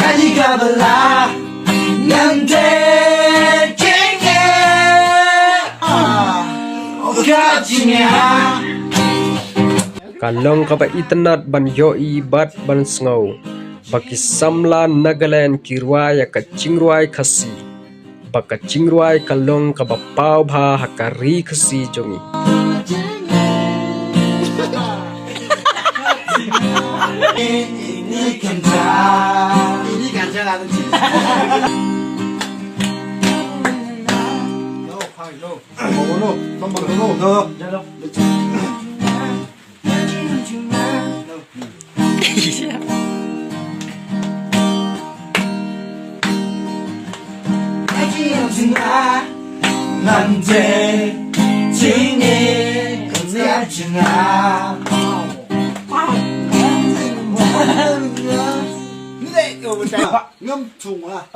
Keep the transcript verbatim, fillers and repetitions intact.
Ani ka bala ngan te jingeh. Ah, oh, ka jingeh. Ka long kaba itynnad ban ïohi bad ban sngew ba ki samla Nagaland ki rwai ïa ka jingrwai Khasi, ba ka jingrwai ka long kaba paw bha ha ka ri Khasi jong ngi. Ngam chung la.